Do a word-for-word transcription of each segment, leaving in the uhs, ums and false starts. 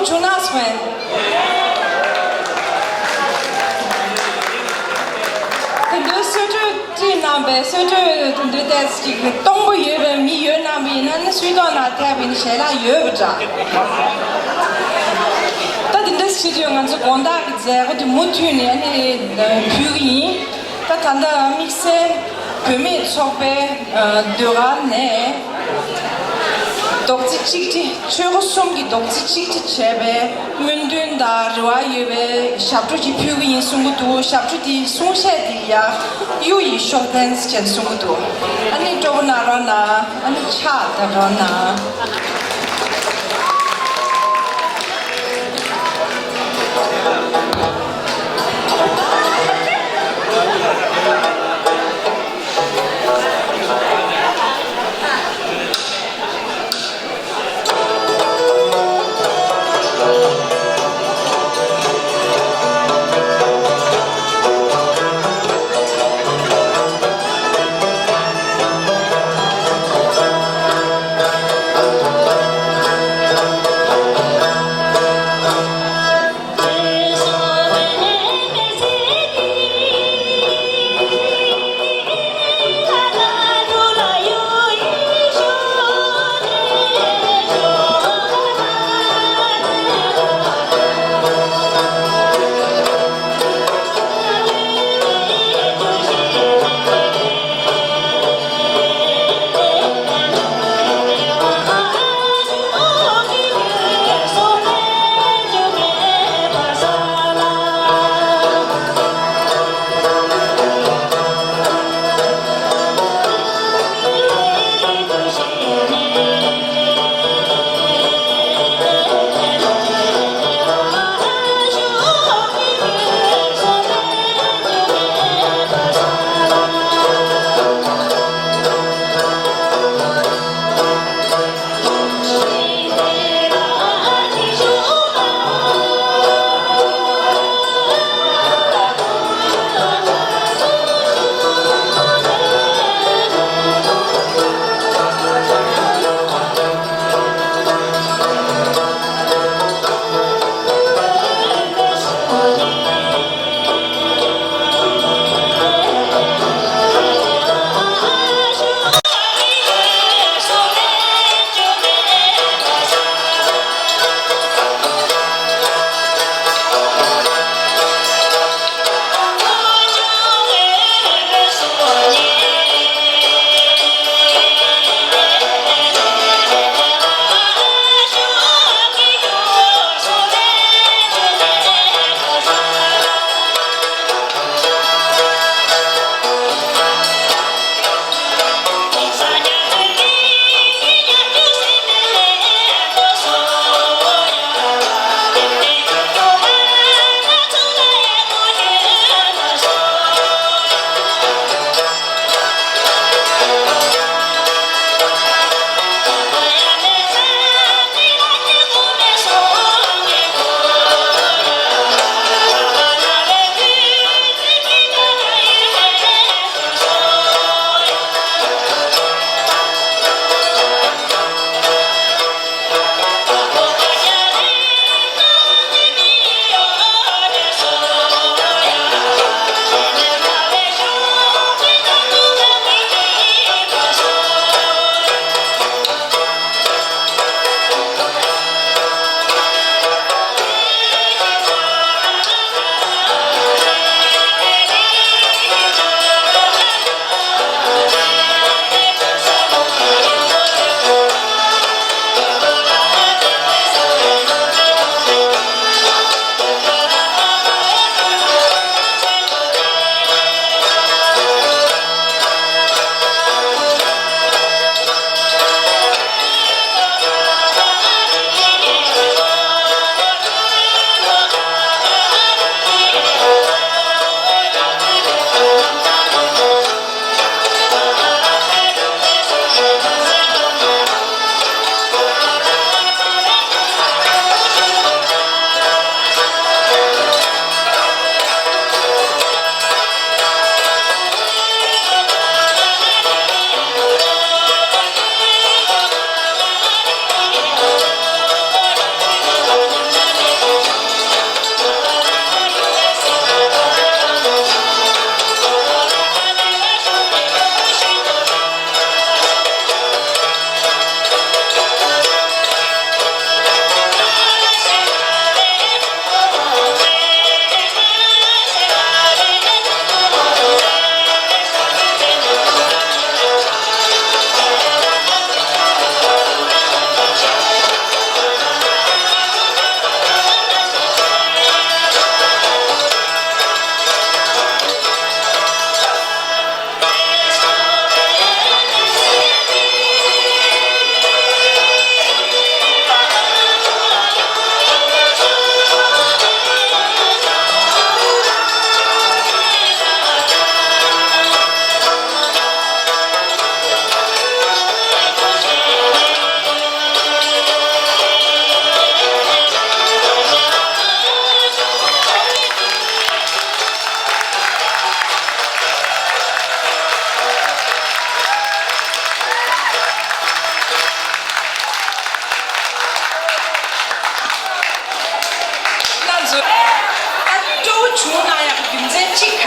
ཆུ་ནག་སྨན། དེ་འདྲའི་གསོལ་སྒྲོས་བྲིས་གནང་བའི་གསོལ་སྒྲོས་དེ་འདྲའི་ཏོག་ཙམ་ཅིག་སྟོང་པོ་ཡོད་པའི་མི་ཡོད་གནང་བ་ཡིན་ན་ནི་སུས་ཐོག་ན་ཐེབས་ཡིན་ཞལ་ལག་ཡོད་པ་འདྲ། ད་དེ་འདྲ་བྱེད་དུས་ང་ཚོ་དགོང་དག་གི་མཛད་སྒོ་དེ་མུ་མཐུད་ནས་ཨ་ནི་ཕུལ་གྱི་ཡིན། ད་ད་ལྟ་དམིགས་བསལ་བུད་མེད་ཚོགས་པའི་ཟློས་གར་ནས་རྡོག་རྩ་གཅིག་སྒྲིལ། ཆོལ་ཁ་གསུམ་གྱི་རྡོག་རྩ་གཅིག་སྒྲིལ་བྱས་པའི་སྨོན་འདུན་དང་རེ་བ་ཡོད་པའི་ཞབས་བྲོ་ཅིག་ཕུལ་གྱི་ཡིན་གསུང་གི་འདུག། ཞབས་བྲོ་དེའི་གསུང་བཤད་དེ་ཡང་གཡུ་ཡི་ཤོག་ལྡན་ཅན་གསུང་གི་འདུག། ཨ་ནི་སྤྲོ་པོ་གནང་རོགས་གནང་། ཨ་ནི་ཕྱག་བརྡབ་རོགས་གནང་།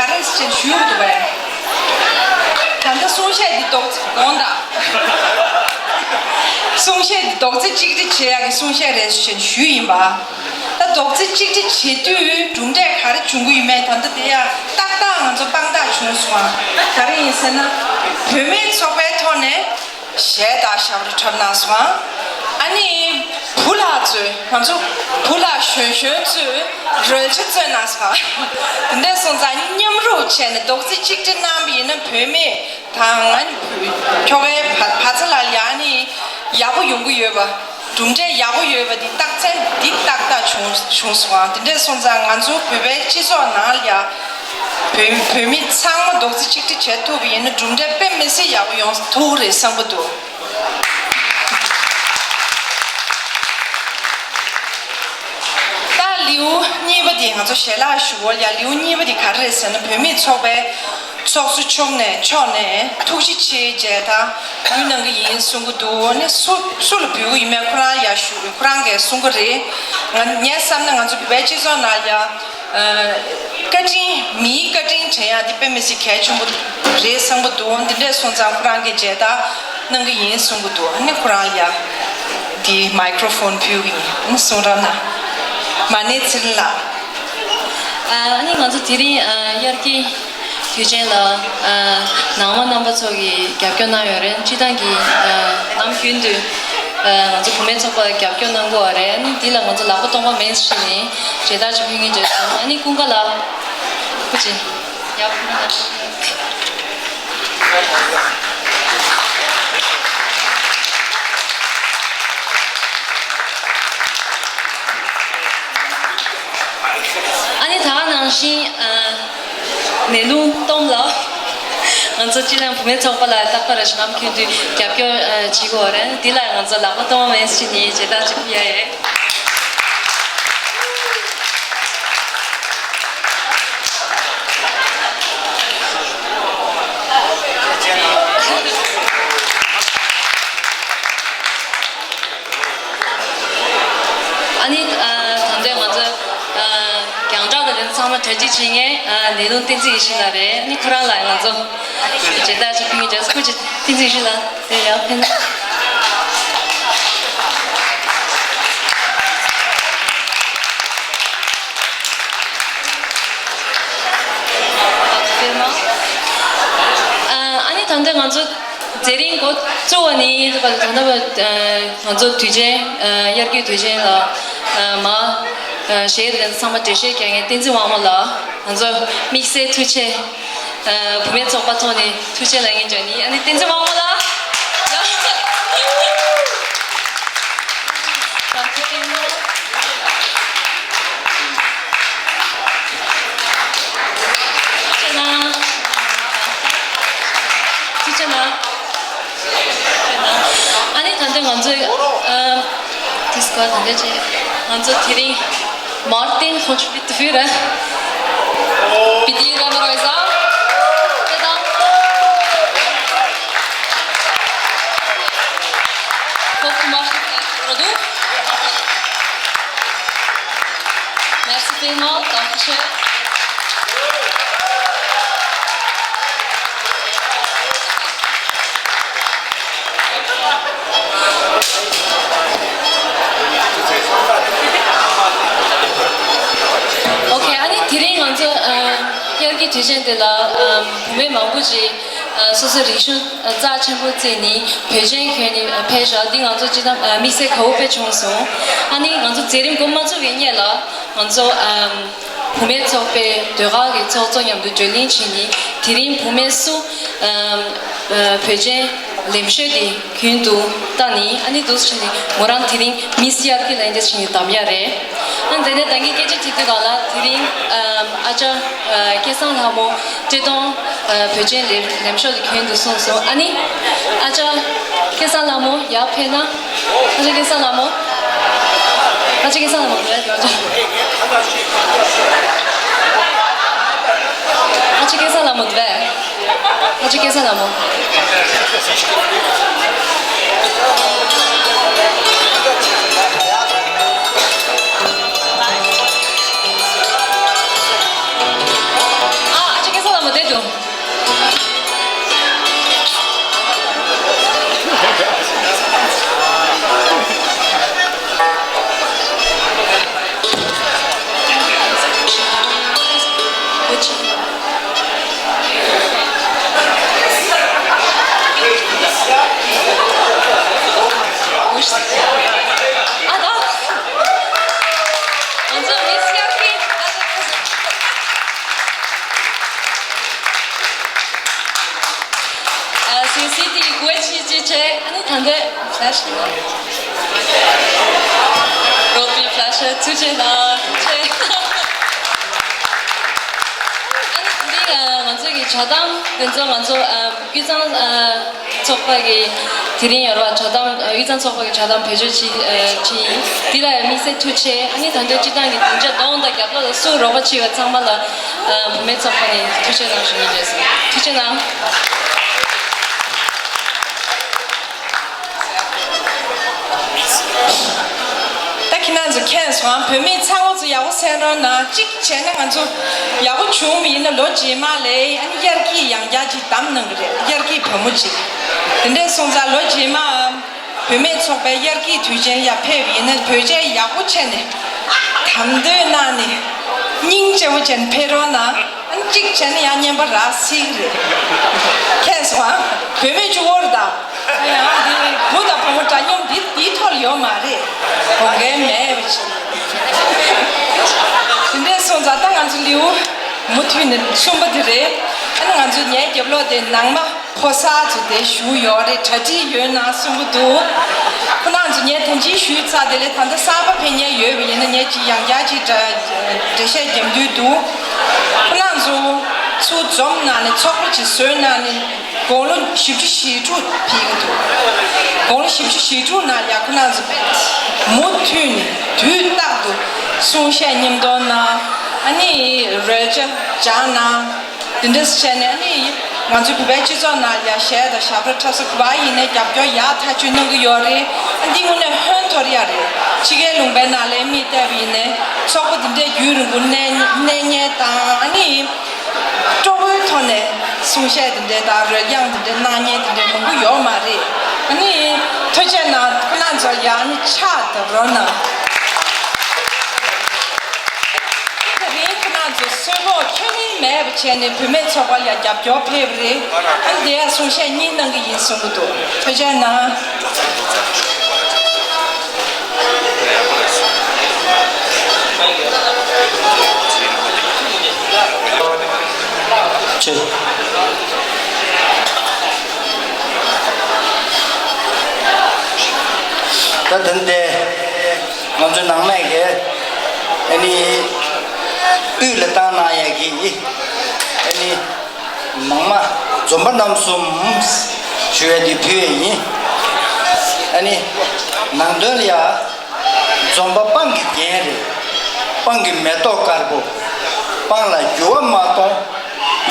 ག་རེ་ཞིག་ཞུས་འདུག་པས། ད་ལྟ་གསུང་བཤད་འདི་རྡོག་རྫིས་དགོངས་དག་གསུང་བཤད་འདི་རྡོག་རྫིས་གཅིག་སྒྲིལ་བྱེད་ཡག་གི་གསུང་བཤད་རེད་ཞེས་ཞུས་ཡིན་པ། ད་རྡོག་རྫིས་གཅིག་སྒྲིལ་བྱེད་དུས་གྲུབ་འབྲས་ག་རེ་བྱུང་གི་ཡོད་མེད་ད་ལྟ་དེ་ཡང་ཏག་ཏག་ང་ཚོ་དཔང་རྟགས་བྱུང་སོང་ཨ། ག་རེ་ཡིན་ཟེར་ན། བུད་མེད་ཚོགས་པའི་ཐོག་ནས། གཞས་དག་ཞབས་བྲོ་འཁྲབ་གནང་སོང་། ཨ་ནི། བུ་ལགས་ཚོས་ང་ཚོ་བུ་ལགས་གཞོན་གཞོན་ཚོས་རོལ་ཆ་རྩེད་གནང་སོང་། དེ་འདྲ་སོང་ཙང་མཉམ་རུབ་བྱས་ནས་རྡོག་རྫིས་གཅིག་སྒྲིལ་གནང་བ་ཡིན་ན་བུད་མེད་དང་ཨ་ནི་བུ་ཁྱོ་གའི་བ་བ་ཚ་ལ་ཡ་ནི་ཡག་པོ་ཡོང་གི་ཡོད་པ། གྲུབ་འབྲས་ཡག་པོ་ཡོད་པ་འདི་རྟགས་མཚན་འདི་ཏག་ཏག་བྱུང་བྱུང་སོང་། དེ་འདྲ་སོང་ཙང་ང་ཚོ་བོད་པའི་སྤྱི་ཚོགས་ནང་ལ་ཡ། བོད་བོད་མི་ཚང་མ་རྡོག་རྫིས་གཅིག་སྒྲིལ་བྱེད་ཐུབ་པ་ཡིན་ན་གྲུབ་འབྲས་དཔེ་མི་སྲིད་ཡག་པོ་ཡོང་ཐུབ་ཀྱི་རེད་བསམ་གྱི་འདུག་ད་ལེའུ་གཉིས་པ་དེ་ང་ཚོ་ཞལ་ལག་ཞུ་བ་ཡ། ལེའུ་གཉིས་པ་དེ་ག་རེ་རེད་ཟེར་ན། བོད་མིའི་ཚོགས་པའི་ཚོགས་གཙོ་མཆོག་ནས་མཆོག་ནས་ཐུགས་རྗེ་ཆེ་མཇལ་དར་འབུལ་གནང་གི་ཡིན་གསུང་གི་འདུག་ནི་སུ་སུ་ལ་འབུལ་གི་ཡིན་མིན་ཁོ་རང་ཡ་ཞུ་ཁོ་རང་གིས་གསུང་གི་རེད། ང་ངས་བསམ་ན་ང་ཚོ་བོད་པའི་སྤྱི་ཚོགས་ནང་ཡ། བཀའ་དྲིན། མིའི་བཀའ་དྲིན་དྲན་ཡག་འདི་དཔེ་མི་སྲིད་གལ་ཆེན་པོ་རེད་བསམ་གྱི་འདུག་འདི་འདྲས་སོང་ཙང་ཁོ་རང་གིས་མཇལ་དར་གནང་གི་ཡིན་གསུང་གི་འདུག་ཨ་ནི་ཁོ་རང་ཡ་འདི་མའི་ཀྲོ་ཕོན་ཕུལ་གྱི་ཡིན། ཨ་ནི་གསུང་རོགས་གནང་། མ་ཎི་ཚེ་རིང་ལགས། ཨ་ནི་ང་ཚོ་དེ་རིང་དབྱར་སྐྱིད་དུས་ཆེན་ལ་ནང་མ་རྣམ་པ་ཚོ་གིས་རྒྱབ་སྐྱོར་གནང་ཡོད་རེད། སྤྱི་བཏང་གི་ནམ་རྒྱུན་དུ་ང་ཚོ་བུད་མེད་ཚོགས་པ་རྒྱབ་སྐྱོར་གནང་གི་ཡོད་རེད། ཨ་ནི་འདི་ལ་ང་ཚོ་ལག་པ་སྟོང་པ་མེད་ཟེར་ནས་མཇལ་དར་ཅིག་ཕུལ་མཁན་བྱས་སོང་། ཨ་ནི་ཀུན་དགའ་ལགས། སྐུ་མཁྱེན། ཡག་པོ་གནང་། ཨ་ནི་ད་ག་ནང་བཞིན་ཨ། ནས་ལུང་སྟོང་ལ། ང་ཚོ་སྤྱི་བཏང་བུད་མེད་ཚོགས་པ་ལ་རྟག་པར་ཞུ་ནམ་ཁྱོད་དུས་རྒྱབ་སྐྱོར་བྱེད་དགོས་རེད། འདི་ལ་ང་ཚོ་ལག་པ་སྟོང་མེད་ཟེར་ནས་མཇལ་དར་ཅིག་ཕུལ་ཡ་ཡོད། ཨ་ནི་ད་ལྟ་ང་ཚོ་རྒྱང་བསྒྲགས་དང་ལེན་ཚང་མ་གྲ་སྒྲིག་བྱེད་མཁན་ནས་ལུང་བསྟན་འཛིན་ཡེ་ཤེས་ལགས་རེད། ཨ་ནི་ཁོ་རང་ལ་ང་ཚོ་མཇལ་དར་ཅིག་ཕུལ་མཁན་བྱས་སོང་། སྐུ་མཁྱེན་བསྟན་འཛིན་ཡེ་ཤེས་ལགས་དེ་ཡར་ཕེབས་ན། ཨ་ནི་ད་ལྟ་ང་ཚོ། མཛད་རིམ་འགོ་བཙུགས་པ་ནས་ད་ལྟ་བར་ང་ཚོ་དུས་ཆེན་དབྱར་སྐྱིད་དུས་ཆེན་ལ་མ་གཞས་དེ་ཚང་མ་འགྲེལ་བཤད་རྒྱག་མཁན་བསྟན་འཛིན་དབང་མོ་ལགས། ང་ཚོ་དམིགས་བསལ་ཐུགས་རྗེ་ཆེ། བུད་མེད་ཚོགས་པ་ཐོག་ནས་ཐུགས་རྗེ་ཆེ་ལབ་མཁན་ཅིག་ནི་ཨ་ནི་བསྟན་འཛིན་དབང་མོ་ལགས། ཐུགས་རྗེ་གནང་། ཐུགས་རྗེ་གནང་། ཨ་ནི་ད་ལྟ་ང་ཚོས་ཨ། དེ་སྐོར་ད་ལྟ་ཅི། ང་ཚོ་དེ་རིང་མར་ཏིན་ཁོང་ཆུ་པི་ཏི་ཕི་ར། པི་ཏི་ར་མ་རོ་ཟ། དེ་དང་། ཁོ་ཁུ་མ་ཤི་རོ་དུ། Merci vielmals, danke schön. Okay, ཨ་ནི་དེ་རིང་ང་ཚོ་ཨ་དབྱར་སྐྱིད་དུས་ཆེན་དེ་ལ་ཨ་བུད་མེད་མང་པོ་ཅིག་ཨ་སོ་སོའི་རིག་གཞུང་རྩ་ཆེན་པོ་བརྩིས་ནས་བོད་ཆས་གྱོན་ནས་ཕེབས་ཤག་འདི་ང་ཚོ་སྤྱིར་བཏང་དམིགས་བསལ་དགའ་བོ་དཔེ་བྱུང་སོང་། ཨ་ནི་ང་ཚོ་མཛད་རིམ་འགོ་མ་བཙུགས་པའི་སྔོན་ལ་ང་ཚོ་ཨམ་བུད་མེད་ཚོགས་པའི་ཟློས་གར་གྱི་ཚོགས་གཙོ་མཉམ་དུ་བགྲོ་གླེང་བྱས་ནས་དེ་རིང་བུད་མེད་སུ་ཨམ་ཨ་བོད་ཆས་ལེགས་ཤོས་དེ་གྱོན་འདུག་ལྟ་ནི་ཨ་ནི་འདུག་སེ་བྱས་ནས་མོ་རང་དེ་རིང་མིས་དབྱར་སྐྱིད་ལ་འདི་བྱས་ནས་བདམས་ཡ་རེད། ཨ་ནི་དེ་ནས་ད་གིན་སྐད་ཆ་དྲིས་དུས་སྒང་ལ་དེ་རིང་ཨམ་ཨ་ཅག་ཨ་སྐལ་བཟང་ལྷ་མོ་བཀྲས་མཐོང་ཨ་བོད་ཆས་ལེགས་ལེགས་ཤོས་དེ་གྱོན་འདུག་གསུངས་སོང་། ཨ་ནི་ཨ་ཅག་སྐལ་བཟང་ལྷ་མོ་ཡར་ཕེབས་ན། ཨ་ཅག་སྐལ་བཟང་ལྷ་མོ། ཨ་ཅག་སྐལ་བཟང་ལྷ་མོ་འདུག་གས། ཨ་ཅག་སྐལ་བཟང་ལྷ་མོ་འདུག་གས། ཨ་ཅག་སྐལ་བཟང་ལྷ་མོ། ཨ་ཨ་ཅག་སྐལ་ སི་ཊི་གོ་ཆི་ཅི་ཆེ། ཨ་ནི་ད་འདོད་ཕ་ལ་ཤི་ན། རོགས་པའི་ཕ་ལ་ཤི་ཐུགས་རྗེ་གནང་། ཐུགས་རྗེ་གནང་། ཨ་ནི་འདི་ང་ཚོ་གི་ཇ་དམ་དེ་ཚོ་ང་ཚོ་དབུས་གཙང་ཚོགས་པ་གི་དེ་རིང་ཡོད་ར་ཇ་དམ་དབུས་གཙང་ཚོགས་པ་གི་ཇ་དམ་བེད་སྤྱོད་བྱེད་ཡིན། འདི་ལ་དམིགས་བསལ་ཐུགས་རྗེ། ཨ་ནི་ད་འདོད་སྤྱི་བཏང་གི་སྡིངས་ཆ་གདོང་དང་རྒྱབ་ལོགས་ལ་སུ་རོགས་པ་བྱེད་པ་ཚང་མ་ལ་བུད་མེད་ཚོགས་པ་ནས་ཐུགས་རྗེ་གནང་ཞུ་ཡིན་རེད། ཐུགས་རྗེ་གནང་། ད་ཁྱེད་རང་ཚོ་མཁྱེན་སོང་། བུད་མེད་ཚང་མ་ཚོ་ཡག་པོ་གསན་རོགས་གནང་། གཅིག་བྱས་ན་ང་ཚོ་ཡག་པོ་བྱུང་བ་ཡིན་ན་ལོ་རྗེས་མ་ལ་ཨ་ནི་དབྱར་སྐྱིད་ཡང་བསྐྱར་ཅིག་གདམ་གནང་གི་རེད། དབྱར་སྐྱིད་བུ་མོ་ཅིག་དེ་འདྲས་སོང་ཙང་ལོ་རྗེས་མ་བུད་མེད་ཚོགས་པའི་དབྱར་སྐྱིད་དུས་ཆེན་ཡར་ཕེབས་པ་ཡིན་ན་བོད་ཆས་ཡག་པོ་བྱས་ནས་དམ་དོད་གནང་ནས་སྙིང་རྗེ་པོ་བྱས་ནས་ཕེབས་རོགས་གནང་། ཨ་ནི་གཅིག་བྱས་ན་ཡང་རྔན་པ་རག་སྲིད་ཀྱི་རེད། མཁྱེན་སོང་ཨ། བུད་མེད་ཅིག་དབོར་དང་། ཡང་འདི་བུ་དང་བུ་མོ་འདྲ་མཉམ་འདི་འདིའི་ཐོག་ལ་ཡོད་མ་རེད། དགོངས་འགལ་མེད་པ་ཅིག་དེ་འདྲས་སོང་ཙང་ད་ང་ཚོ་ལེའུ་མུ་མཐུད་ནས་གསུམ་པ་དེ་རེད། ཨ་ནི་ང་ཚོ་ངའི་རྒྱབ་ལོགས་དེ་ནང་མ་ཕོ་གསར་ཚོ་དེ་བཞུགས་ཡོད་རེད། གྲ་སྒྲིག་ཡོད་ན་གསུང་གི་འདུག་ཁོ་རང་ཚོ་ངས་ཐེངས་གཅིག་ཞུས་ཚར། དེ་ལས་ད་ལྟ་གསར་པ་ཕེབས་མཁན་ཡོད་པ་ཡིན་ན་ངས་ཅིག་ཡང་བསྐྱར་ཅིག་འགྲེལ་འགྲེལ་བཤད་རྒྱབ་འདོད་འདུག་ཁོ་རང་ཚོ་ཚུར་འཛོམས་གནང་ནས་ཚོགས་པ་ཅིག་བཟོས་གནང་ནས་དགུང་ལོ་བཞི་བཅུ་ཞེ་དྲུག་ཕེབས་ཀྱི་འདུག་དགུང་ལོ་བཞི་བཅུ་ཞེ་དྲུག་ནང་ཡང་ཁོ་རང་ཚོ་མུ་མཐུད་ནས་དུས་རྟག་ཏུ་གསུང་བཤད་མཉམ་དུ་གནང་། ཨ་ནི་རོལ་ཆ་སྦྱངས་གནང་། དེ་འདྲ་བྱས་ནས་ནི་ང་ཚོའི་བོད་པའི་སྤྱི་ཚོགས་ནང་ལ་ཡ་གཞས་དང་ཞབས་བྲོ་འཁྲབ་ས་ག་པར་ཡིན་ནའི་རྒྱབ་སྐྱོར་ཡག་ཐག་ཆོད་གནང་གི་ཡོད་རེད། འདི་དངོས་གནས་ཧོན་འཐོར་ཡ་རེད། ཕྱི་རྒྱལ་ལུང་པའི་ནང་ལ་མིས་བལྟས་པ་ཡིན་ནའི་ཚོགས་པ་འདི་འདྲའི་རྒྱུན་རིང་པོ་གནས་གནས་མཁན་དང་ནི་སྤྲོ་པོའི་ཐོག་ནས་གསུང་བཤད་འདི་འདྲའི་དང་རོལ་དབྱངས་འདི་འདྲའི་གནང་མཁན་འདི་འདྲའི་མང་པོ་ཡོད་མ་རེད། ནི་ཐུགས་རྗེ་གནང་། ཁོ་རང་ཚོ་ཡང་ནི་ཕྱག་བརྡབ་རོགས་གནང་། དེ་རིང་ཁོ་རང་ཚོ་གསོལ་ཕོགས་ཁྱོན་མི་མེད་པ་བྱས་ནས་བུད་མེད་ཚོགས་པ་ལ་རྒྱབ་སྐྱོར་ཕེབས་པ་རེད། ཨ་ནི་དེ་ཡང་གསུང་བཤད་གཉིས་གནང་གི་ཡིན་གསུང་གི་འདུག་ཐུགས་རྗེ་གནང་། ཆེ། ད་དེ་འདྲ། ང་ཚོ་ནང་མས་ཀྱི་ཨ་ནི་དབུས་ལ་བཏང་གནང་ཡས་ཀྱི་ཨ་ནི་ནང་མ་འཛོམས་པ་རྣམ་གསུམ་ཞུ་ཡས་འདི་ཕུལ་ཡས་ཡིན། ཨ་ནི་ནང་དོན་ལ་ཡ་འཛོམས་པ་སྤང་གི་རྒྱན་རེད། སྤང་གི་མེ་ཏོག་དཀར་པོ། སྤང་ལ་འགྱུར་བ་མ་གཏོང་།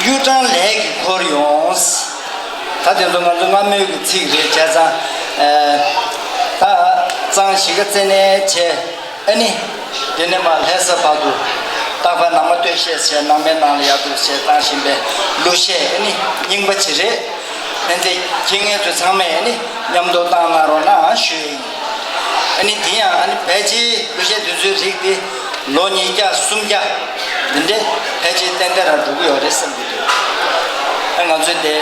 གཡུ་སྦྲང་ལས་ཀྱིས་འཁོར་ཡོང་། ད་དེ་ཚོ་ང་ཚོ་སྔ་མོའི་གི་ཚིག་རེད། བྱས་ཙང་ཨ་ད་གཙང་གཞིས་ཀ་རྩེ་ནས་བྱས། ཨ་ནི། དེ་ནས་མར་ལྷ་ས་བར་དུ། རྟག་པར་ནང་མ་སྟོད་གཞས་ཟེར་ནང་མའི་ནང་ལ་ཡར་དུ་གཞས་བཏང་བཞིན་པའི་གླུ་གཞས་ཨ་ནི་རྙིང་པ་ཅིག་རེད། ཨ་ནི་ཁྱེད་ངེད་ཚོ་ཚང་མས་ཨ་ནི་མཉམ་དུ་བཏང་གནང་རོགས་གནང་ཞུ་ཡས་ཡིན། ཨ་ནི་དེ་ཡང་ཨ་ནི་ཕལ་ཆེར་གླུ་གཞས་དེ་ཚོའི་རིགས་དེ་ལོ་ཉིས་བརྒྱ་སུམ་བརྒྱ་འདི་འདྲས་ཕལ་ཆེར་ཏན་ཏན་རང་འགྲོ་གི་ཡོད་རེད་བསམ་གྱི་འདུག་ཨ་ང་ཚོས་དེ་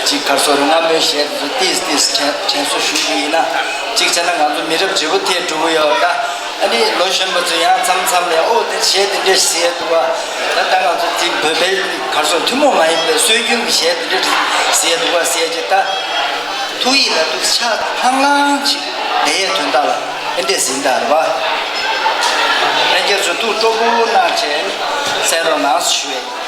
ཅིག་ག་རེ་ཟེར་རུང་སྔ་མོའི་གཞས་དེ་ཚོ་ཏིས་ཏིས་དྲན་དྲན་གསོ་ཞུ་གི་ཡིན་ན། གཅིག་བྱས་ན་ང་ཚོ་མི་རབས་བརྗེ་པོ་དེ་འགྲོ་གི་ཡོད་ད། ཨ་ནི་ལོ་གཞོན་པ་ཚོ་ཡང་མཚམས་མཚམས་ལ་ཨོ་དེ་གཞས་དེ་འདྲས་ཟེར་འདུག་བ། ད་ལྟ་ང་ཚོ་དེ་བོད་པའི་གར་སོང་ཐུན་མོང་མ་ཡིན་པའི་སྲོལ་རྒྱུན་གྱི་གཞས་དེ་འདྲས་ཟེར་འདུག་བ་ཟེར་གྱི་ད། ཐུགས་ཡིད་ལ་འདུག་ཆགས་ལྷང་ལྷང་ཅིག་བསྡད་ཡས་དོན་དག་ལ་ཨེ་འདྲས་ཟིན་ད་རེད་བ། ལྷན་རྒྱས་ཚོ་ཐུགས་སྤྲོ་པོ་གནང་བྱས་གསན་རོགས་གནང་ཞུ་ཡས།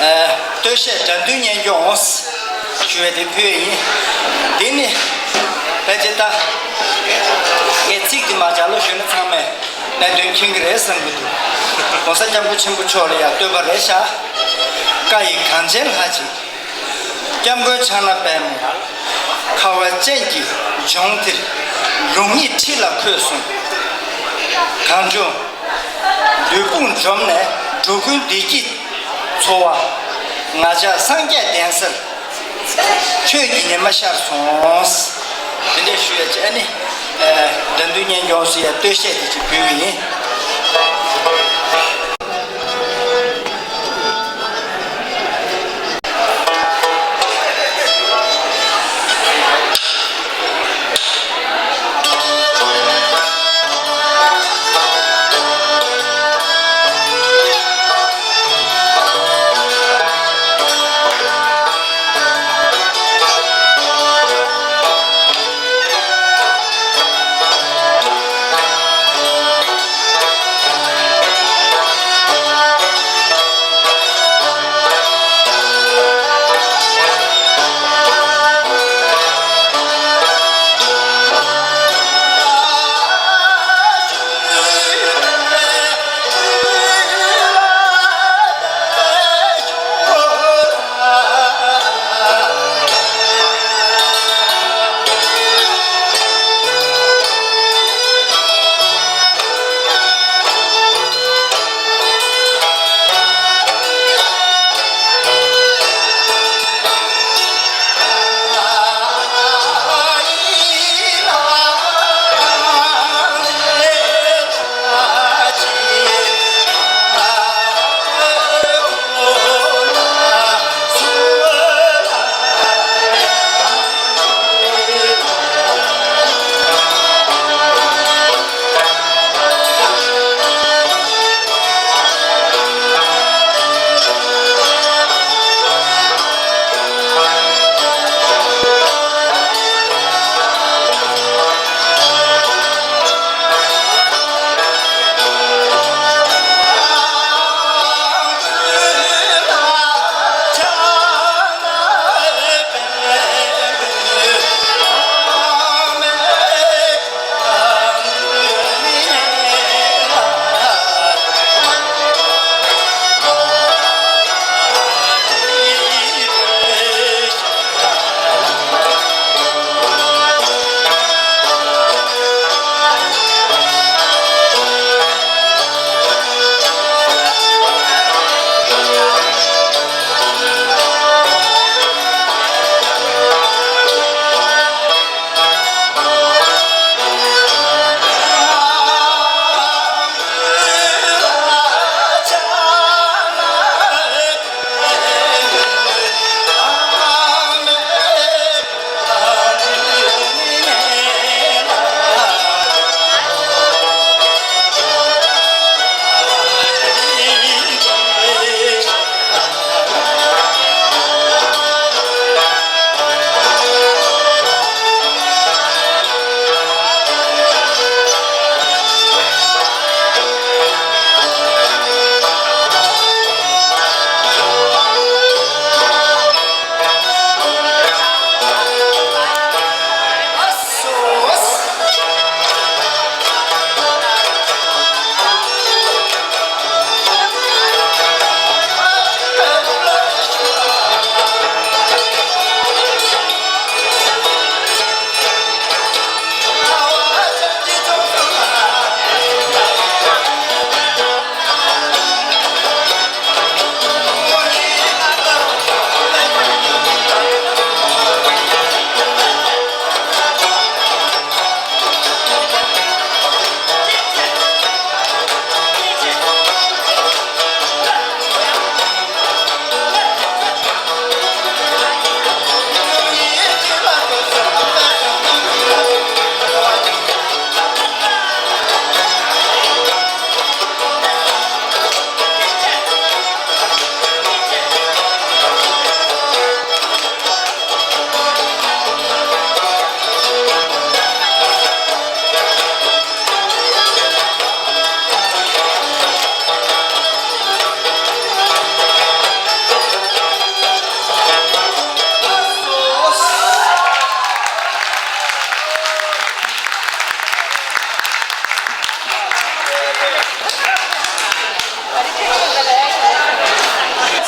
ཨ། བསྟོད་བཤད་དགྲ་འདུལ་གཉེན་སྐྱོང་ཞུ་བའི་དེ་ཕུལ་བ་ཡིན། འདི་ནི་ཕལ་ཆེར་ད་ངས་ཚིག་འདི་མ་སྦྱར་ལོ་ཞུས་ན་ཚང་མས་གནད་དོན་མཁྱེན་གྱི་རེད་བསམ་གྱི་འདུག ༸གོང་ས་༸སྐྱབས་མགོན་ཆེན་པོ་མཆོག་ལ་ཡང་བསྟོད་པ་རེ་བཞག་བཀའ་ཡི་གངས་ཅན་ལྷ་གཅིག་སྐྱབས་མགོན་ཕྱག་ན་པདྨོ། ཁ་བ་ཅན་གྱི་ལྗོངས་འདིར། རང་ཉིད་འཁྲི་ལ་འཁོད་གསུངས། གངས་ལྗོངས་བདུད་དཔུང་འཇོམས་ནས། འགྲོ་ཀུན་བདེ་སྐྱིད་འཚོ་བ། ང་ཅག་སངས་རྒྱས་གདན་སར། ཆོས་ཀྱི་ཉི་མ་ཤར་སོང་། དེ་འདྲ་ཞུ་ཡ་ཅིག་ཨ་ནི། ཨ། དགྲ་འདུལ་གཉེན་སྐྱོང་ཞུ་ཡ་བསྟོད་བཤད་དེ་ཅིག་ཕུལ་གྱི་ཡིན།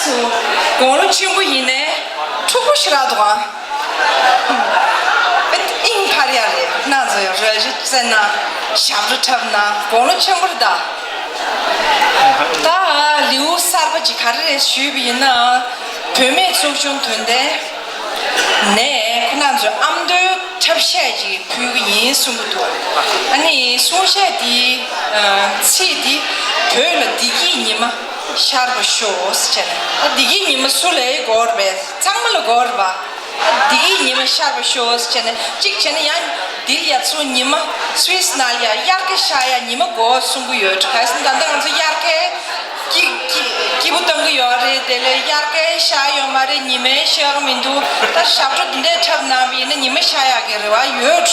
དགུང་ལོ་ཆེན་པོ་ཡིན་ནའི་ཕྲུ་གུ་ཞིག་རག་འདུག་ཨང་། ཨིན་ཕར་ཡ་རེད། ཁོ་རང་ཚོ་རོལ་རྩེད་ན་ཞབས་བྲོ་འཁྲབ་ན་དགུང་ལོ་ཆེན་པོ་རེད་ད། ད་ལེའུ་གསར་པ་ཅིག་ག་རེ་རེད་ཞུས་པ་ཡིན་ན། བུད་མེད་ཚོགས་ཆུང་དོན་ལྡན་ནས་ཁོ་རང་ཚོའི་ཨ་མདོའི་འཁྲབ་གཞས་ཅིག་ཕུལ་གི་ཡིན་གསུང་གི་འདུག་ཨ་ནི་གསུང་གཞས་འདིའི་ཚིག་འདི་བོད་ལ་བདེ་སྐྱིད་ཉི་མ་ཤར་བ་ཤོག་ཟེར་བྱས་ནས། ད་བདེ་སྐྱིད་ཉི་མ་སུ་ལ་དགོས་རེད་པས། ཚང་མ་ལ་དགོས་རེད་པ། ད་བདེ་སྐྱིད་ཉི་མ་ཤར་བ་ཤོག་ཟེར་བྱས་ནས་གཅིག་བྱས་ན་ཡང་འདིར་ཡ་ཚུར་ཉི་མ་སུད་སི་ནང་ལ་ཡ་དབྱར་ཁ་ཤར་ཡ་ཉི་མ་དགོས་གསུང་གི་ཡོད། ག་རེ་ཟེར་ན་ད་ལྟ་ང་ཚོ་དབྱར་ཁའི་སྐྱིད་སྐྱིད་སྐྱིད་པོ་གཏོང་གི་ཡོད་རེད། དེ་ལས་དབྱར་ཁའི་ཤར་ཡོད་མ་རེད། ཉི་མའི་ཤར་མི་འདུག་ད་ཞབས་བྲོ་འདི་འདྲས་འཁྲབ་གནང་བ་ཡིན་ན་ཉི་མ་ཤར་ཡག་གི་རེ་བ་ཡོད།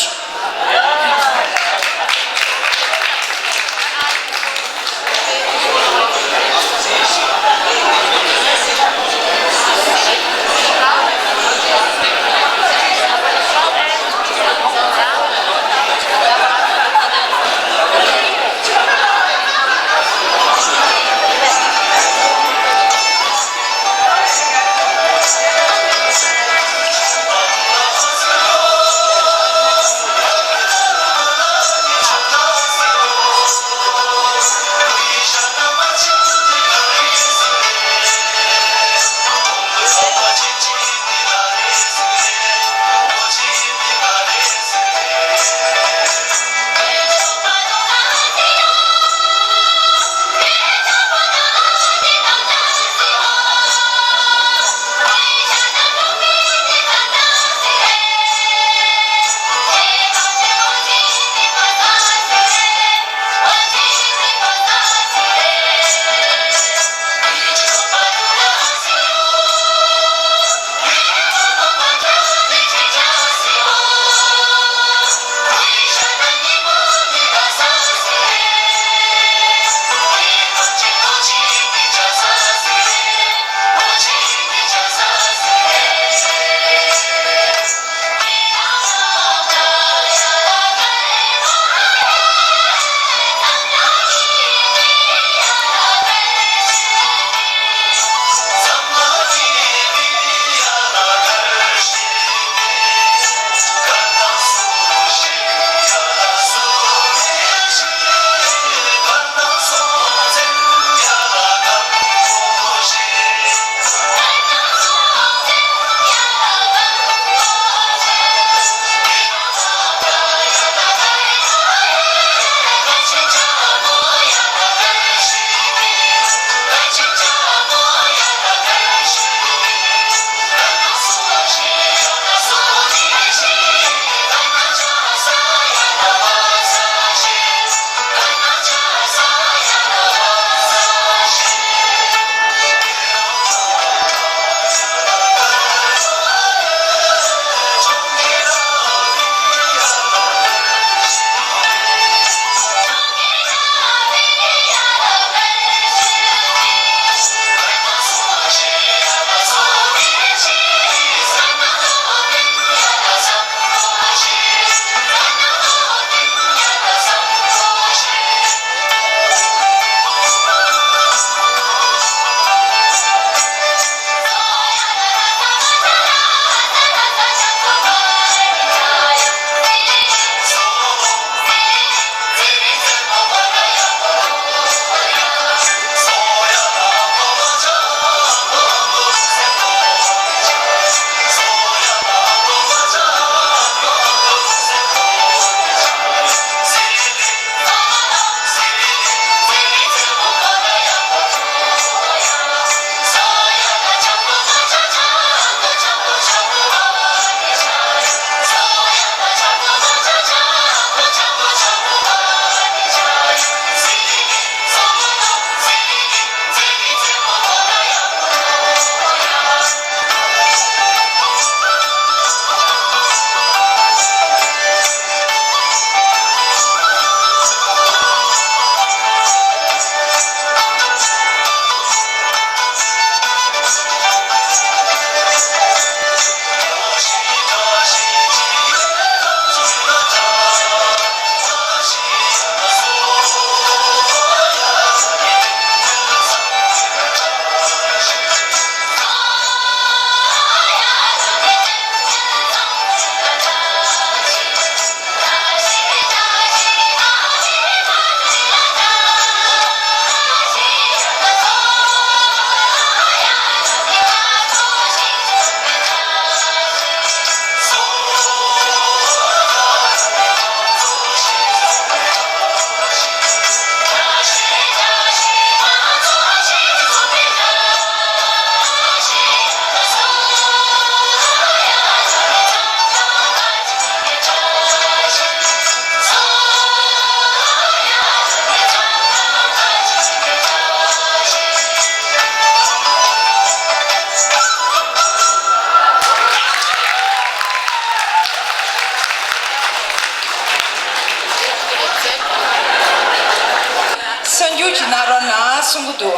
གསུང་གི་འདུག་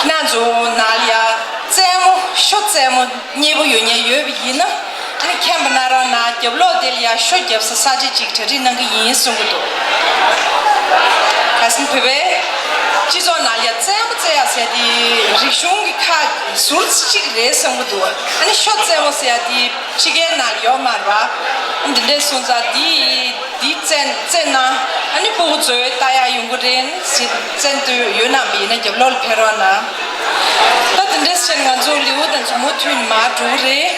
ཁྱེད་རང་ཚོ་ནང་ལ་ཡ་རྩེད་མོ་ཤོ་རྩེད་མོ་མཉེས་པོ་ཡོད་མཁན་ཡོད་པ་ཡིན་ན། ཨ་ནི་མཁྱེན་པ་ན་རང་ན་རྒྱབ་ལོགས་དེ་ལ་ཡ་ཤོ་རྒྱབ་ས་ས་ཆ་ཅིག་གྲ་སྒྲིག་གནང་གི་ཡིན་གསུང་གི་འདུག་ཁ་སང་བོད་པའི་སྤྱི་ཚོགས་ནང་ལ་ཡ་རྩེད་མོ་རྩེ་ཡ་ཟེར་དེ་རིག་གཞུང་གི་ཁག་ཟུར་གཅིག་རེད་བསམ་གི་འདུག་ཨ་ནི་ཤོ་རྩེད་མོ་ཟེར་ཡ་དེ་ཕྱི་རྒྱལ་ནང་ཡོད་མ་རེད་པ། འདི་འདྲས་སོང་ཙང་དེ་དེ་རྩེད་རྩེད་ན་ཨ་ནི་སྤུ་གུ་ཚོས་ལྟ་ཡ་ཡོང་གི་རེད། ཟེར་རྩེད་འདོད་ཡོད་རྣམས་ཡིན་ན་རྒྱབ་ལོགས་ལ་ཕེབས་རོགས་གནང་། ད་དེ་འདྲས་བྱས་ན་ང་ཚོ་ལེའུ་དང་ཚོ་མུ་མཐུད་ནས་མར་འགྲོ་གི་རེད།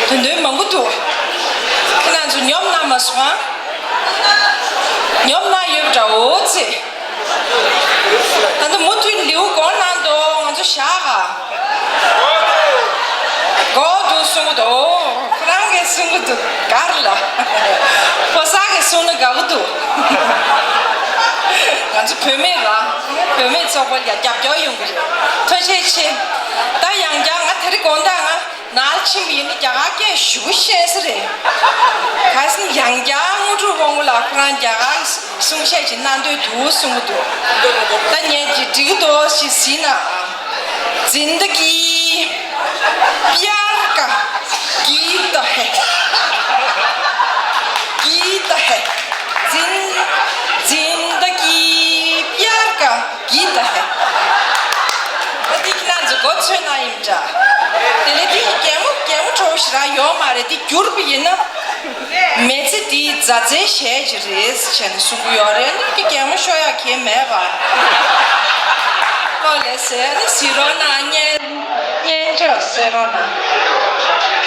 དོན་དོན་མང་པོ་འདུག་ཁྱེད་རང་ཚོ་ཉོབ་གནང་མ་སོང་ཨ། ཉོབ་གནང་ཡོད་པ་འདྲ་འོ་ཙི། ད་ལྟ་མུ་མཐུད་ལེའུ་གོང་གནང་དོ། ང་ཚོ་བཞག་ག་དགོས་འདུག་གསུང་གི་འདུག་ཁོ་རང་གིས་གསུང་གི་འདུག་ག་རེ་ལ། ཕོ་གསར་གྱིས་གསུང་ན་དགའ་གི་འདུག་ང་ཚོ་བུད་མེད་ལ། བུད་མེད་ཚོགས་པ་ལ་རྒྱབ་སྐྱོར་ཡོང་གི་རེད། ཐུགས་རྗེ་ཆེ། ད་ཡང་བསྐྱར་ང་དེ་རིང་དགོང་དག་ང་ནཱ་ལ་ཕྱིན་པ་ཡིན་ན་རྒྱ་གར་སྐད་ཞེ་པོ་ཤེས་ས་རེད། གལ་སྲིད་ཡང་བསྐྱར་དངོས་གྲུབ་དབང་པོ་ལགས་ཁོ་རང་རྒྱ་གར་གསུང་བཤད་ཅིག་གནང་འདོད་འདུག་གསུང་གི་འདུག་ད་ངས་ཀྱིས་འགྲིག་གི་འདུག་ཞེས་གཟིགས་ན། زندگی پیار کا گیت ہے، گیت ہے۔ زن- زندگی پیار کا گیت ہے۔ ད་འདི་ཁྱེད་རང་ཚོ་མགོ་ཚོས་ན་ཡིན་འདྲ། དེ་ལས་འདི་གད་མོ་གད་མོ་བྲོ་བོ་ཞེ་དྲག་ཡོད་མ་རེད། འདི་བསྒྱུར་བ་ཡིན་ན། མི་ཚེ་འདི་མཛའ་བརྩེའི་གཞས་ཅིག་རེད་ཟེར་བྱས་ནས་གསུང་གི་ཡོད་རེད། ཨ་ནི་ཀྱི་གད་མོ་ཤོར་ཡག་གང་ཡང་མེད་པ། ཨོ་ལེ་ཟེར་ནི་གཟིགས་རོགས་གནང་། སྙན་སྙན་སྒྲོག་གཟིགས་རོགས་གནང་།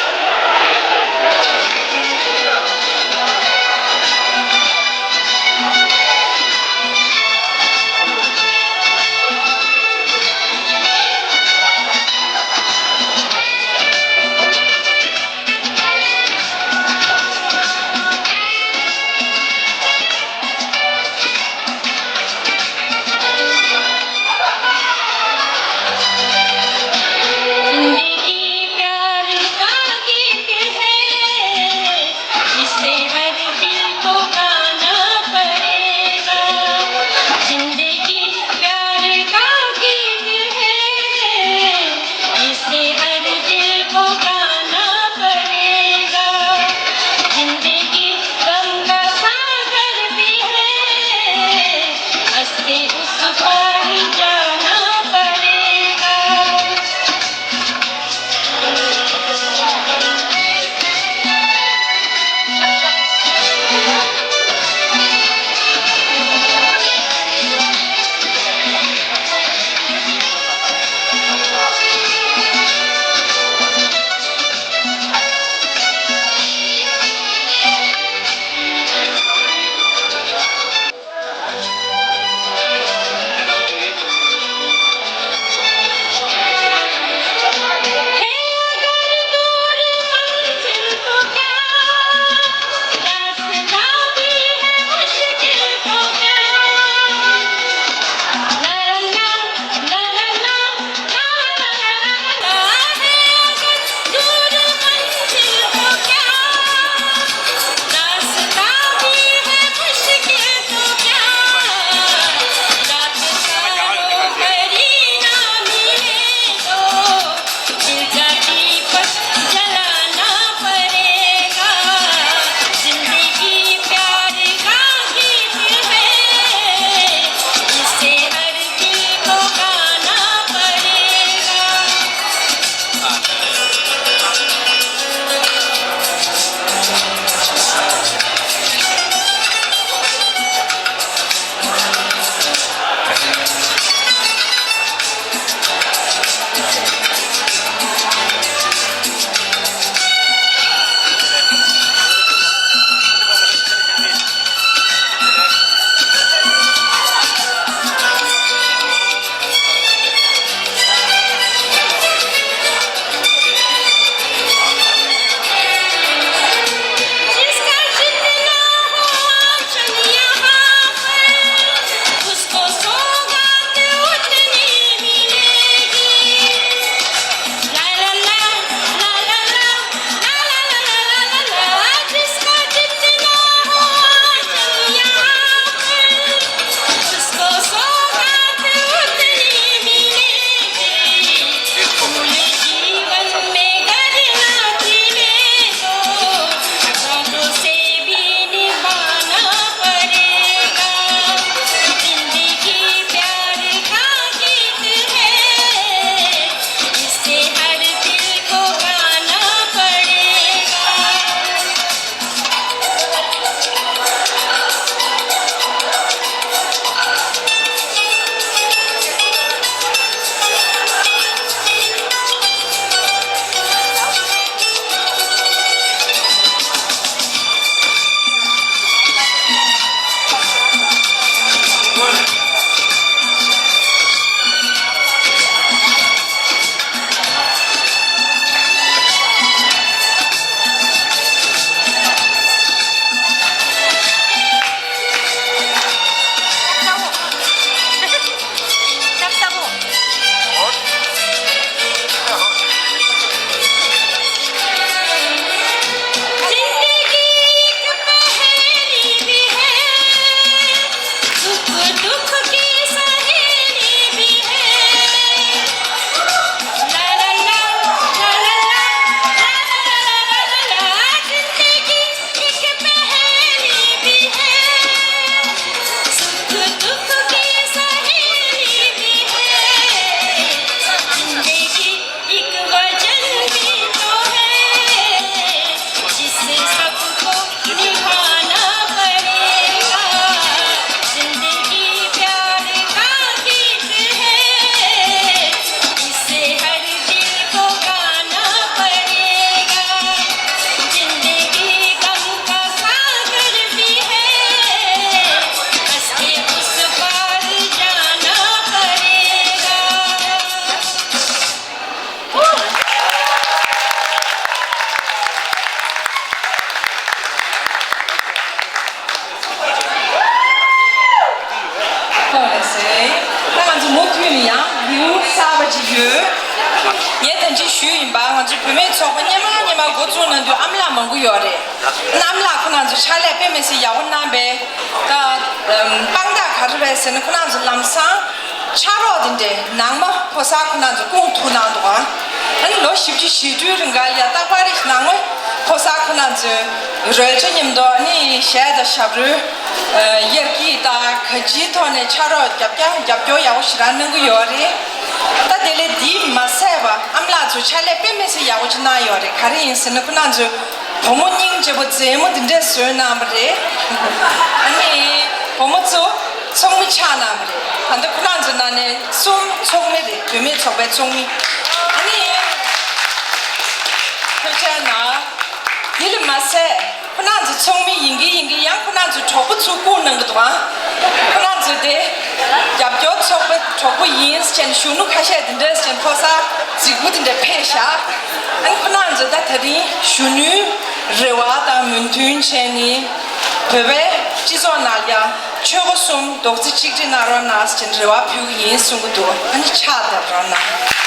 ཞུས་ཡིན་པ། ང་ཚོའི་བུད་མེད་ཚོགས་པ་སྔོན་མ་སྔོན་མ་འགོ་བཙུགས་གནང་དུས་ཨ་མ་ལགས་མང་པོ་ཡོད་རེད། ཨ་མ་ལགས་ཁོ་རང་ཚོ་ཕྱག་ལས་དཔེ་མི་སྲིད་ཡག་པོ་གནང་པས། ད་དཔང་རྟགས་ག་རེ་རེད་ཟེར་ན། ཁོ་རང་ཚོ་ལམ་སང་ཕྱག་རོགས་དེ་འདྲས་ནང་མ་ཕོ་གསར་ཁོ་རང་ཚོ་སྐུ་ཐུག་གནང་འདུག་ཨ་ནི་ལོ་བཞི་བཅུ་ཞེ་དྲུག་རིང་ག་ལ་ཡ་རྟག་པར་རེ་ནང་མ་ཕོ་གསར་ཁོ་རང་ཚོའི་རོལ་ཆ་མཉམ་དུ་ཨ་ནི་གཞས་དང་ཞབས་བྲོ། ཨ། དབྱར་སྐྱིད་དང་ག་ཅིའི་ཐོག་ནས་ཕྱག་རོགས་རྒྱབ་སྐྱོར་རྒྱབ་སྐྱོར་ཡག་པོ་ཞེ་དྲག་གནང་གི་ཡོད་རེད། ད་དེ་ལས་འདི་མ་ཟད་པ་ཨ་མ་ལགས་ཚོ་ཕྱག་ལས་དཔེ་མི་སྲིད་ཡག་པོ་ཅིག་གནང་ཡོད་རེད། ག་རེ་ཡིན་ཟེར་ན་ཁོ་རང་ཚོས་བུ་མོ་སྙིང་རྗེ་པོ་མཛེས་མོ་འདི་འདྲས་བཟོས་གནང་བ་རེད། ཨ་ནི་བུ་མོ་ཚོ་ཚོགས་མི་ཆགས་གནང་བ་རེད། ད་ལྟ་ཁོ་རང་ཚོ་ནང་ནས་གསུམ་ཚོགས་མི་རེད། བུད་མེད་ཚོགས་པའི་ཚོགས་མི། ཨ་ནི་ཐུགས་རྗེ་གནང་། དེ་ལས་མ་ཟད། ཁོ་རང་ཚོ་ཚོགས་མི་ཡིན་གྱི་ཡིན་གྱི་ཡང་ཁོ་རང་ཚོའི་གྲོགས་པོ་ཚོ་བསྐུར་གནང་གི་འདུག་ཨང་། ཁོ་རང་ཚོ་དེ་རྒྱབ་སྐྱོར་ཚོགས་པའི་གྲོགས་པོ་ཡིན་ཟེར་ནས་གཞོན་ནུ་ཁ་ཤས་དེ་འདྲ་ཟེར་ནས་ཕོ་གསར་རྫིག་པོ་དེ་འདྲ་ཕེབས་ཤག་ཨ་ནི་ཁོ་རང་ཚོ་ད་དེ་རིང་གཞོན་ནུའི་རེ་བ་དང་མོས་མཐུན་བྱས་ནས་བོད་པའི་སྤྱི་ཚོགས་ནང་ལ་ཡང་ཆོལ་ཁ་གསུམ་རྡོག་རྩ་གཅིག་སྒྲིལ་གནང་རོགས་གནང་ཟེར་ནས་རེ་བ་ཕུལ་གྱི་ཡིན་གསུང་གི་འདུག་ཨ་ནི་ཕྱག་བརྡབ་རོགས་གནང་།